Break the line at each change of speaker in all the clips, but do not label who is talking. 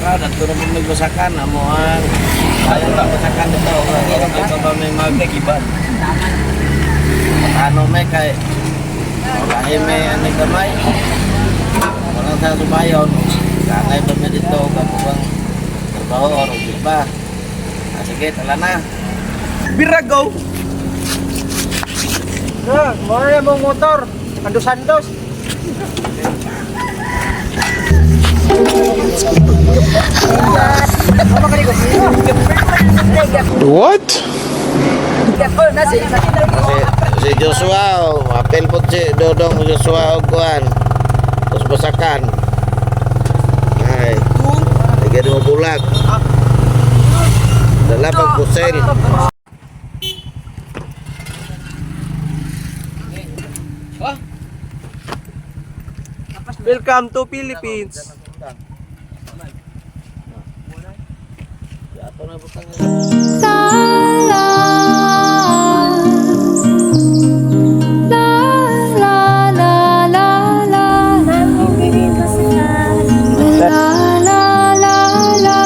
Kaproud, at na po may basakan. Amo ang kaya ng basakan dito. Okay pa ba may magkiban? Ano may kay walahi may anay gamay. Walang sa subayon. Kangay pa may dito. Kapag trabaho or iba. Ah, sige, tala na.
Birago.
Na, mura na mong motor. Andos-andos.
What?
Si Joshua, oh, apel po si Dodong Joshua og kuan. Terus basakan. Ay. Lagyan mo bulag. Dala pag kusel.
Welcome to Philippines.
La la la la la. La la la la.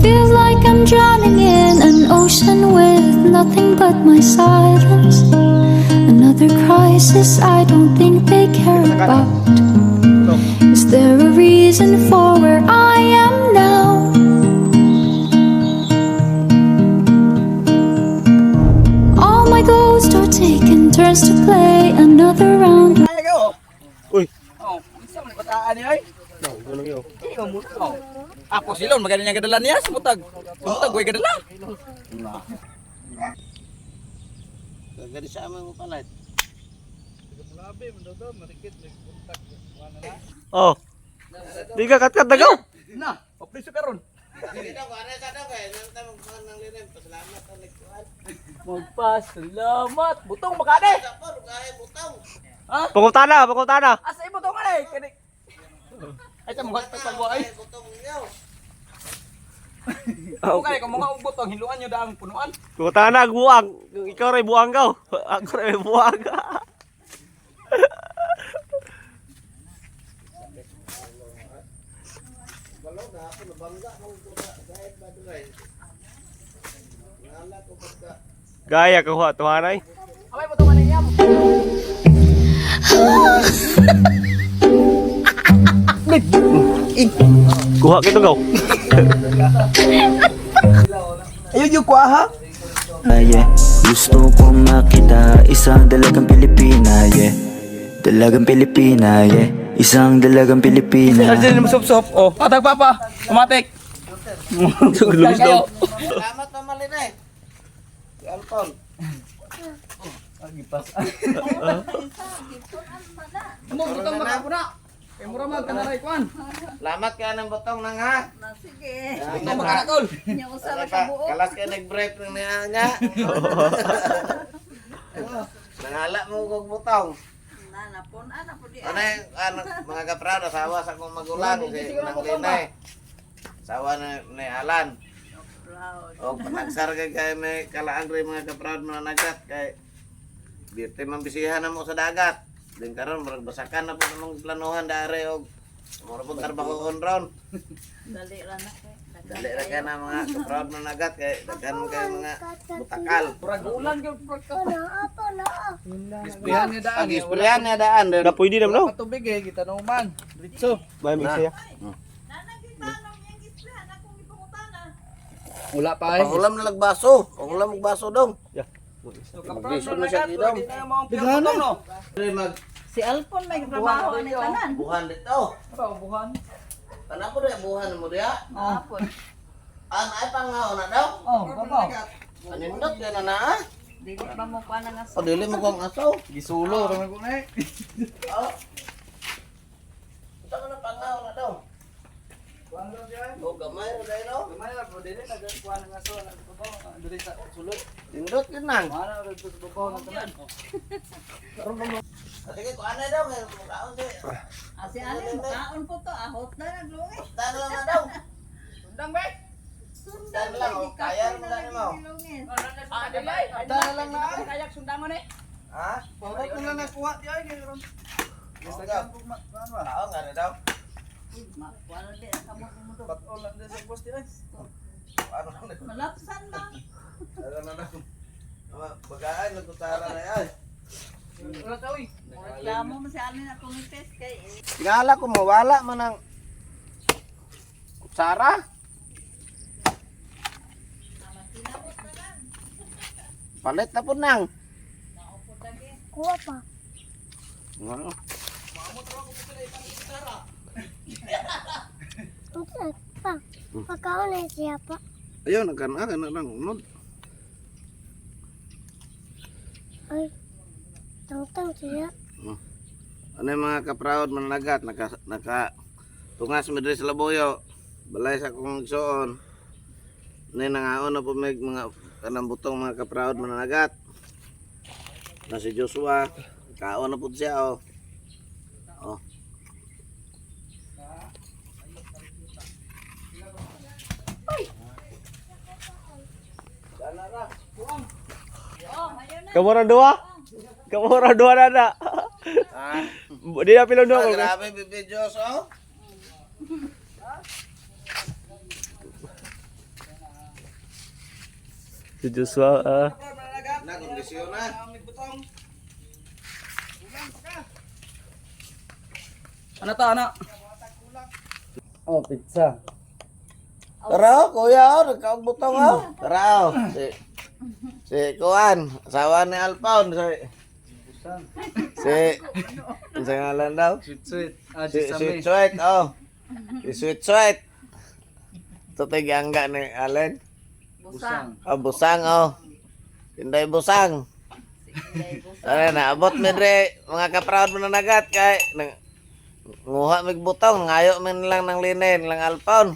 Feels like I'm drowning in an ocean with nothing but my silence. Another crisis I don't think they care about. Is there a reason for where I am now? All my ghosts are taking turns to play another round.
Uy.
Oh, unsa man bataan ni ay? Oh. Ako silon magani niya gadala niya sumutag. Sumutag way gadala.
Gadi sa amang mo palit.
Oh. Di ka katkat dagaw.
Na, papriso karon. Magpasalamat. Butong makade.
Pangutana, pangutana.
Asa ibutong ani? Kani. Ay sa mga pagpalwa ay.
Oh.
Kung kani kung mga butong hiluan nyo daang punuan.
Pangutana, buang. Ikaw ray buang gaw. Ako ray buang. Gaya kuha tuhanay.
Amay butong ani niya.
Kuha kito gaw.
Ayo yung kuha ha.
Yeah. Gusto ko makita isang dalagang Pilipina, yeah. Dalagang Pilipina, yeah. Isang dalagang Pilipina.
Arjun mo sup-sup. Oh, patag papa. Umatik.
Lubis daw.
Salamat pa malinay. Si Alton.
Ano butong makapuna? Kay mura mag kanaray kuan.
Salamat ka ng butong nang ha.
Sige.
Butong makanakol.
Nya usa ra ka buok.
Kalas ka nag-break ng niya niya. Nangala mo kog butong.
Na napon ana po di.
Ano yung ano, mga kaprado, asawa sa akong magulang, si Nang Linay. Asawa ni Alan.
Proud.
O panagsar kay kay may kalaang rin mga kaprado mga nagat kay Birte man bisihan na mo sa dagat. Din karon murag basakan na po namang planuhan dare og mura pong trabahoon ron.
Dali ra na kay.
Dali ra kay na mga kaprado mga nagat kay daghan man kayo mga butakal.
Murag ulan gyud murag ka. Isprihan niya daan.
Pag isprayan niya daan
Na pwede naman no.
Patubig eh kita man. Diretso.
May mix siya.
Wala pa eh.
Pangulam na lagbaso, pangulam og baso dong.
Yeah.
Maglisod na siya gidong.
Bigla no.
Mag
Si Alpon may trabaho ni tanan.
buhan dito.
Buhan.
Tanah ko diya buhan mo diya.
Apon.
An ay pangaw na daw.
Oh, baba.
Anindot ka na na ah.
Dili ba mo pa nga
O dili mo kong aso.
Gisulo ra man ko na eh.
Oh. Unsa ka na pangaw na daw? O gamay ra dai no.
Gamay ra po dili na kuan nga aso na babaw dili sa sulod.
Nindot yun nang.
Mana ra sa babaw na tanan.
Ah, sige, kuan na daw kay mukaon si.
Ah, si Alin kaon po to ahot na naglungi.
Dano lang na daw.
Sundang be.
Sundan
lang, oh. Kaya mo na nimo.
Ah, dili. Dana lang na. Kayak sundangon eh.
Ha?
Pawag ko na nakuha di ay ron.
Tao nga na daw.
Wala di ang kamot mo do.
Ano na?
Malapsan ba?
Ano na daw? Bagaan, nagkutara na yan.
Reklamo mo si Alin akong test kay eh.
Tingala ko mawala man ang kutsara. Palit na po nang.
Kuha pa.
Ano?
Unsa pa? Pagkaon na siya pa.
Ayun, nagkana ka na lang unod.
Ay. Tangtang siya.
Ano yung mga kaproud mananagat naka tungas mi diri sa Laboyo. Balay sa akong igsoon. Ano yung nangaon na po may mga kanang butong mga kaproud mananagat. Na si Joshua, kaon na po siya oh. Oh.
Kamu orang dua? Kamu orang dua na na.
Ah,
Di na pilong dua
ah,
ko.
grabe bibi Diyos oh.
Si Joshua ah.
Na kondisyon na.
Ano ta ana?
Oh, pizza.
Tara, oh, kuya, oh, nagkaog butong, oh. Tara, oh. Si Kuan, asawa ni Alpaon, si, ang ngalan daw?
Sweet sweet. Ah,
Si, Sweet Sweet, oh. Si Sweet Sweet. Ito tayo giangga ni Allen.
Busang.
Oh, busang, oh. Tinday busang. Tara, naabot mi dre, mga kaproud mo na nagat, kay, nang, nguha mig butong, ngayo man lang ng linen, lang Alpaon.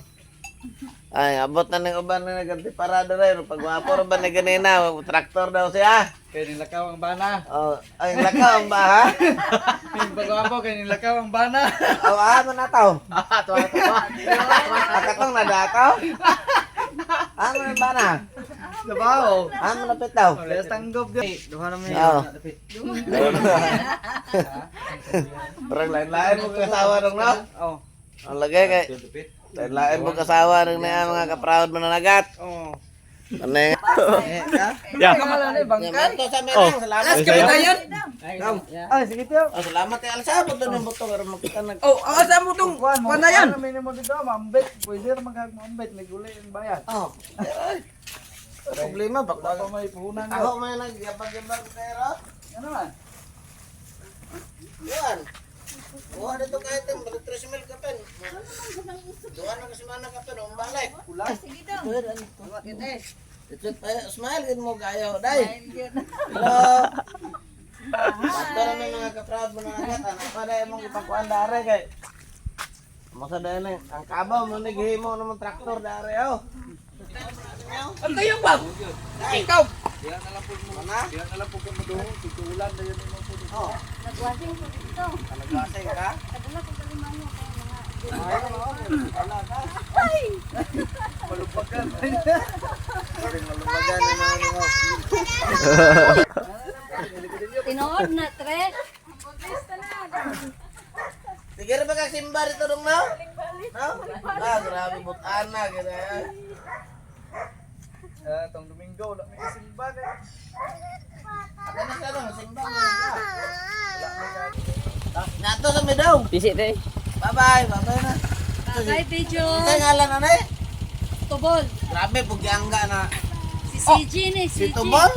Ay, abot na ning uban na naganti parada rin. Pagwapo ra ba ni ganina, traktor daw siya.
Kay nilakaw ang bana.
Oh, ay lakaw ang baha.
Pagwapo kay nilakaw ang bana.
Aw, ah, man nataw. Akatong nadakaw. Ah, man ba na?
Sabaw.
Ah, man napit daw.
Parehas tanggop di. Duha na may.
Oo. Parang lain-lain mo kasawa nung no?
Oh.
Ang lagay kay lain-lain mo kasawa nung na mga kaproud mananagat.
Oh.
Ano yung...
Ya.
Bangkay. Sa merang, salamat.
Alas kamatayan.
Ay, sige tiyo.
Oh, salamat kay Alsa, buto ng buto karon makita nag
Oh, ang asa mo tong
Kuan mo.
kuan na yan.
Ano may nimo dito, maambit. Pwede ra maghag maambit, may gulay ang bayad.
Oh. Ay. Problema bakba.
Baka may puhunan
Ako may nagyabag-yabag pero.
Ano man?
Yan. Kuha dito kahit ang balik 3 mil kapin. Duha na kasi mana kapin, umbalik.
Sige daw.
Ito, eh, smile gid mo kayo, day. Hello. Ato na may mga kaproud mo na nagat. Ano pa dahil mong ipakuan dare kay. Masa dahil na, ang kabaw mo naghihimo naman traktor dare oh.
Ang kayo ba? Ikaw.
Mana?
Diyan na lang po kung maduhong, tutulan na yun mo po.
Oh,
Nagwasing ko dito.
naglasing ka?
Kadala ko kalimanyo kay mga
Malupagan.
Malupagan na mga mga.
Tinuod na tre.
Sige ra ba kag simba dito dong no? No? Ah, grabe butan na gina.
Ah, tong Domingo, wala may simba kay.
Ako na sa dong simba mo na. Nato sa midaw.
Bisi te.
Bye-bye, bye-bye na.
Bye video.
Sa ngalan na eh?
Tubol.
Grabe pugyangga na.
Si CG ni
Si
CG.
Tubol?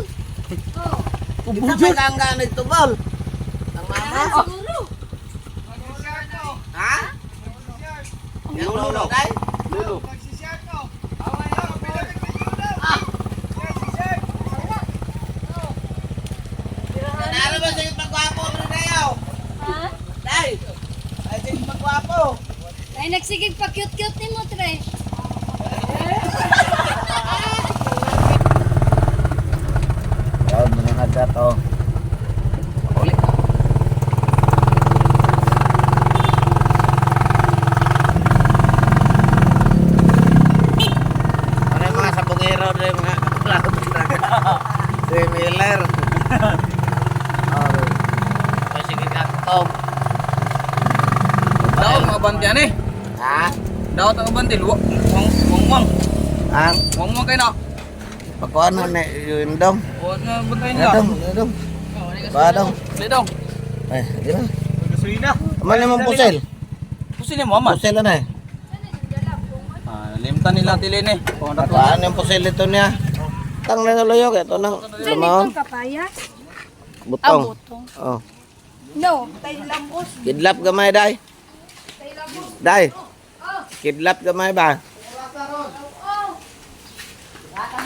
Oh.
Kita may gangga ni Tubol. Ang mama?
Siguro.
Ha? Yang lolo kay?
Lulu.
Nanalo ba sa pagwapo rin dayaw?
Ha?
Day! Ay, sa pagwapo.
Ay nagsigig pa cute-cute ni mo tre.
Yan, mga nagat oh.
Uli.
Ano yung mga sabongero rin mga kaplato Si Miller. Oh. Sige kaktom.
abante ani.
Ha?
Daot ang abante wang wang wang.
Ang
Wang wang kay na.
pagkuhan na ni yun dong.
O na bantay nila.
Dong, dong. Ba dong.
Dili dong.
Ay, di na.
Gasolina.
Aman naman pusel.
Pusil ni mo man.
Pusel na eh.
Ah, limtan nila tilin eh. Kung dato.
Pagkuhan yung pusel ito niya. Tang na naluyok. Ito nang lumahon.
Kapaya?
Butong. Oh.
No, tay lambos.
Kidlap gamay, day. Day. Kidlap gamay ba?
Tara,